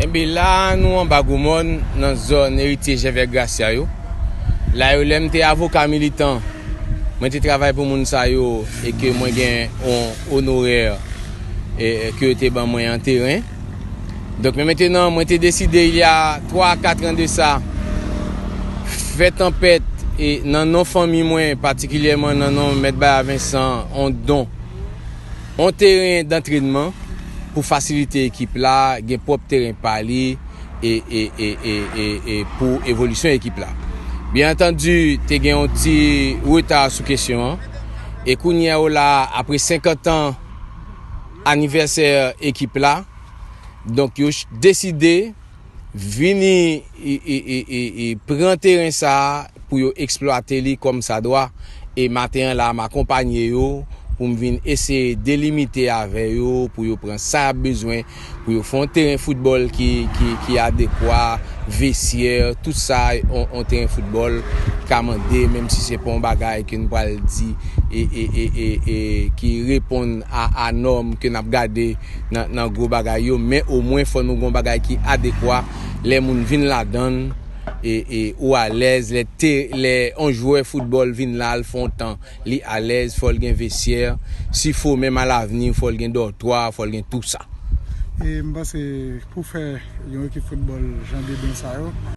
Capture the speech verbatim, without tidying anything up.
Enben la, nou anba Gwomòn, nan zòn eritye Jèvè Grasya yo. La yo, lè m te avoka militan, mwen te travay pou moun sa yo e ke mwen gen yon onorè e, ke yo te ban mwen an teren. Donk, men mentenan, mwen te deside, il y a twa a kat an de sa, fè tanpèt e nan non fanmi mwen, patikilyèman nan non Mèt Baya Vincent, on don, on teren dantrenman pou fasilite ekip la, gen pwòp teren pa li e, e, e, e, e, e pou evolisyon ekip la. Byen antandi, te gen yon ti reta sou kesyon an. E kounye a la, apre senkant an anivèsè ekip la, donk yo ch- deside vini e, e, e, e, e pran teren sa a pou yo eksplwate li kòm sa dwa. E maten an la, m akonpanye yo pou m vin eseye delimite avè yo, pou yo pran sa y ap bezwen, pou yo fè yon teren foutbòl ki, ki, ki adekwa, vesyè, tout sa yon, yon teren foutbòl ka mande, menm si se pa yon bagay ke n pral di e, e, e, e, e ki reponn a, a nòm ke n ap gade nan, nan gwo bagay yo, men omwen fò nou gen yon bagay ki adekwa, lè moun vin ladan l, e, e ou alèz, lè te, lè yon jwè foutbòl vin la, l fè yon tan, li alèz, fò l gen vesyè, si fo menm alavni, fò l gen dòtwa, fò l gen tou sa. E m panse pou fè yon ekip foutbòl jan de byen sa yo,